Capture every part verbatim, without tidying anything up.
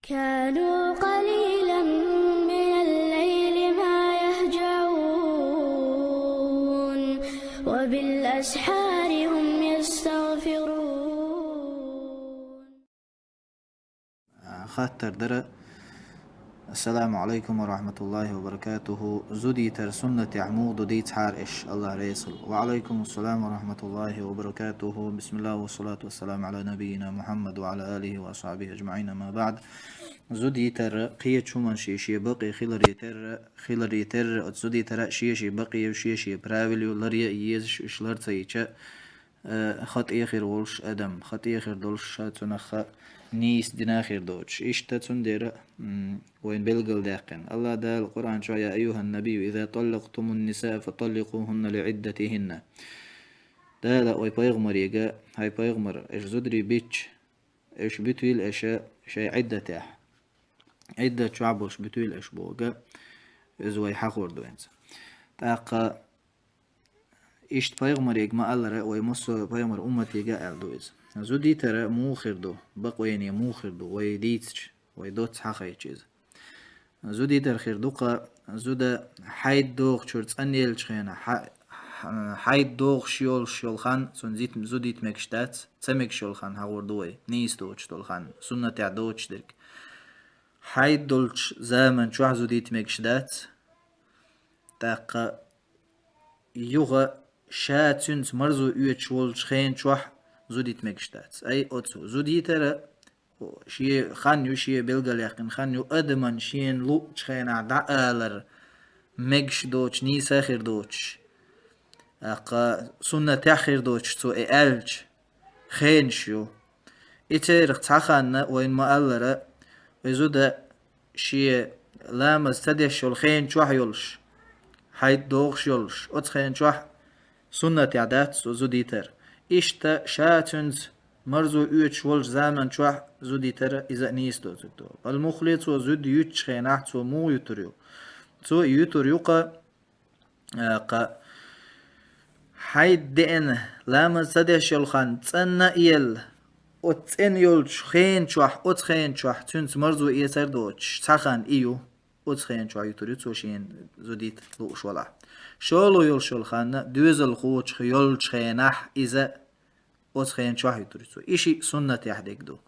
كانوا قليلا من الليل ما يهجعون، وبالأسحار هم يستغفرون. Хаттар дара. Ассаламу алейкум ва рахматуллахи ва баракатуху. Зудитар суннатехь муха ду дийцахьара аш, Аллах реза хуьлда. Ва алейкум ассалам ва рахматуллахи ва баракатуху. Бисмиллах ва салату ва салам аля набийина Мухаммад ва аля алихи ва асхабихи аджмаин, амма баъд. Зудитар кхечу хӀуманан шен-шен бакъе хиларе терра, хиларе терра, оцу зудитара шен-шен бакъе ю, шен-шен правил ю, ларъян езаш, уьш лар ца йича, э, хатӀе хир волуш адам, хатӀе хир долуш ша цунах нийса дина хир доцуш. Иштта цундела, м, вайна белгалдаьккхина. Аллах Дала Къуръан чохь: «Я айюхан набийю, иза таллакътумун нисаа фаталликъухунна ли иддатихинна». Дала вай пайхамарига: «Хьай пайхамар, аш зударий бича, аш буьтийла аша шайн Ӏиддатехь. Ӏиддат чохь болуш буьтийла аш», бохург, иза вай хьахор ду хӀинца. ТӀаккха иштта пайхамарига ма-аллара, вай массо а пайхамар умматига аьлла ду иза. Зудитара муха хир ду, бакъвайне муха хир ду, вай дийцича, вай доцца хьахайча иза. Зудитар хир ду-кха, зуда хьайд дохучуьра цӀанъеллачу хенахь, хьа-, хьа-, хьайд дохуш йолуш йолу хан, цунна зит-, зудийта мегаш дац, ца мегаш йолу хан хьахор ду вай, нийса доцуш долу хан, суннатехь доцуш дерг. Хьайд долчу заман чохь зудийта мегаш дац, тӀаккха юха ша цуьнца марзо оьцуш волчу хен чохь зудийта мегаш дац. Ай, оцу зудитара шен хан ю, шен белгалъяьккхина хан ю, адаман шена луучу хенахь дӀаалар мегаш доцуш, нийса хир доцуш, тӀаккха суннатехь хир доцуш цо и аьллачу хенаш ю. И церах цхьа ханна вайна ма-аллара, и зуда шен ламаз ца деш йолу хен чохь йолуш, хьайд дохуш йолуш, оцу хен чохь суннатехь дац цо зудитар. Иштта ша цуьнца марзо оьцуш волчу заман чохь зудитара иза а нийса доцург ду. Ал-мухли цо зуда юьтучу хенахь, цо муха ютур ю? Цо и ютур ю-кха, а, кха, хьайд деана, ламаз ца деш йолу хан цӀанъелла, оцу цӀена йолчу хен чохь, оцу хен чохь цуьнца марзо эцар доцуш, цхьа хан и ю, оцу хен чохь ютур ю цо шена зудийта лууш валахь. ШолгӀа йолуш йолу хан доьзалхочух йолчу хенахь иза оцу хен чохь ютур ю цо. И шиъ суннатехь дерг ду.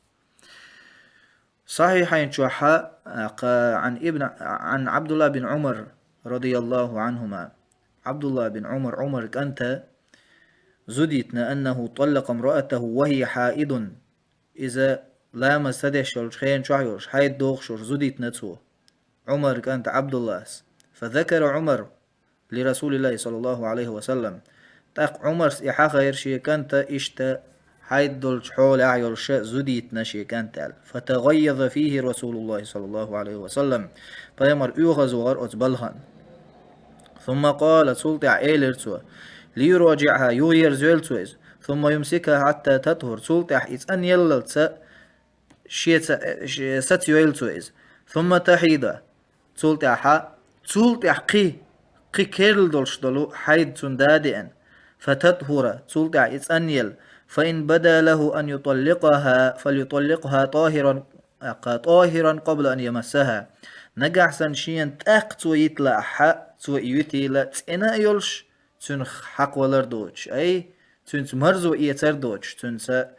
Сахьихьайн чохь, а, кха, Ӏан ибн, Ӏан Ӏабдулла бин Ӏумар, радияллаху Ӏанхума. Ӏабдулла бин Ӏумар, Ӏумар кӀанта зудитна, аннаху таллакъа мраатаху ва хия хьаидун. Иза ламаз ца деш йолчу хен чохь йолуш, хьайд дохуш йолуш зудитна цо, Ӏумар кӀанта Ӏабдуллас. Фазакара Ӏумар ли Расулиллахи саллаллаху Ӏалайхи ва саллам. ТӀаккха Ӏумарс и хьахайра шен кӀанта иштта хьайд долчу хьолехь йолуша зудитна шен кӀанта аьлла. Фатагъайяза фихи Расулуллахи саллаллаху Ӏалайхи ва саллам. Пайхамар оьгӀазвахара оцу балхана. Сумма къала, цул тӀаьхьа элира цо: «Лиюраджиъхьа», юхаерзайойла цо иза. «Сумма юмсикхьа хьатта татхур», цул тӀаьхьа и цӀанъеллалца шеца, ше-, сацайойла цо иза. «Сумма тахьида», цул тӀаьхьа, цул тӀаьхьа кхин, кхин керла долуш долу хьайд цунна да деана. «Фататхура», цул тӀаьхьа и цӀанъелла. «Фаин бада лаху ан юталликъахьа, фалюталликъхьа тахиран, тахиран къабла ан ямассахьа». Нагахь санна шена тӀаккха цо йита лаахь, цо и юьтийла цӀена а йолуш, цуьнах хьакхавалар доцуш, ай, цуьнца марзо эцар доцуш, цуьнца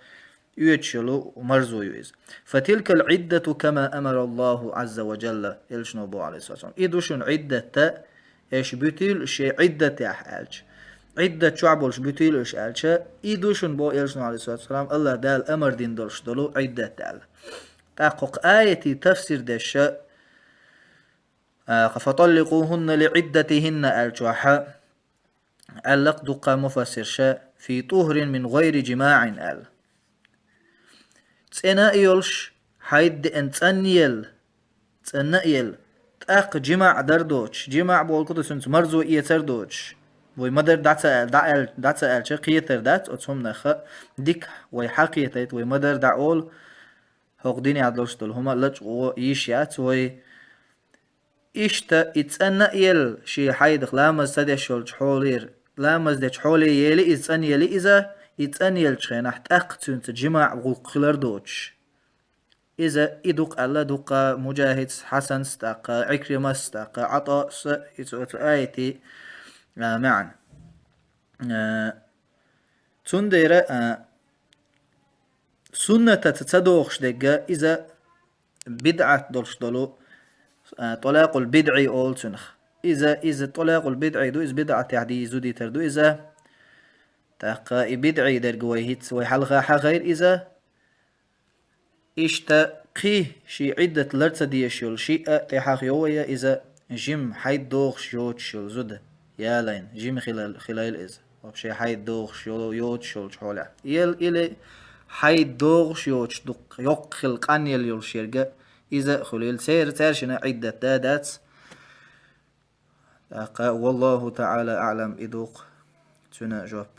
оьцуш йолу марзо ю иза. «Фатилкал Ӏиддату кама амара Аллаху Ӏазза ва Джалла», элчано боху, Ӏалайхиссалату вассалам. «И ду шуна Ӏиддатта, аша буьтийла уьш шайн Ӏиддатехь», аьлча. «Ӏиддат чохь болуш буьтийла уьш», аьлча, «И ду шуна», боху элчано, Ӏалайхиссалату вассалам, «Аллах Дала амар дина долуш долу Ӏиддат», аьлла. ТӀаккха хӀокху аятийн тафсир деш, а, кха, «Фаталликъухунна ли Ӏиддатихинна», аьлла чохь, аьлла-кх дуккха муфассирша: «Фи тӀухрин мин гӀайри джимаӀин», аьлла. ЦӀена а йолуш, хьайд деана цӀанъелла, цӀанъелла, тӀаккха джимаӀ дар доцуш, джимаӀ бохург ду цуьнца марзо эцар доцуш. Вай ма-дарра дӀа ца аьл-, дӀа аьл-, дӀа ца аьлча, кхетар дац оцу хӀуманах, дика вай хьакхетайта, вай ма-дарра дӀа олу, хӀокху динехь долуш долу хӀума лачкъо йиш яц вай. Иштта и цӀанъелла шен хьайдах ламаз ца деш йолчу хьолера, ламаз дечу хьоле ели иза, цӀанъели иза, и цӀанъеллачу хенахь тӀаккха цуьнца джимаӀ гӀуллакх хилар доцуш. Иза и дукха аьлла дукха Муджахидс, Хьасанс, тӀаккха Ӏикримас, тӀаккха ӀатӀоас, и цу, цу аятий, а, маьӀна. А, цундела, а, суннатаца ца догӀуш дерг, иза бидӀат долуш долу, а, тӀалакъул бидӀий олу цунах. Иза, иза тӀалакъул бидӀий ду, иза бидӀатехь дийза зуда йитар ду иза. ТӀаккха и бидӀий дерг вай хӀинца, вай хьалха хьахийра иза. Иштта кхин шен Ӏиддат лар ца дезаш йолу шиъ а тӀехьа йо вай, иза жима хьайд догӀуш йоцуш йолу зуда ялийна, жима хила-, хилийла иза. Вообще хьайд догӀуш йо-, йоцуш йолчу хьолехь. Ел или хьайд догӀуш йоцуш дукха йоккха хила къанъелла йолуш ерг а иза а хуьлийла. Церан, цаьршинна Ӏиддат да, дац. ТӀаккха, валлаху таӀала аӀлам, и ду-кх цуьнан жоп.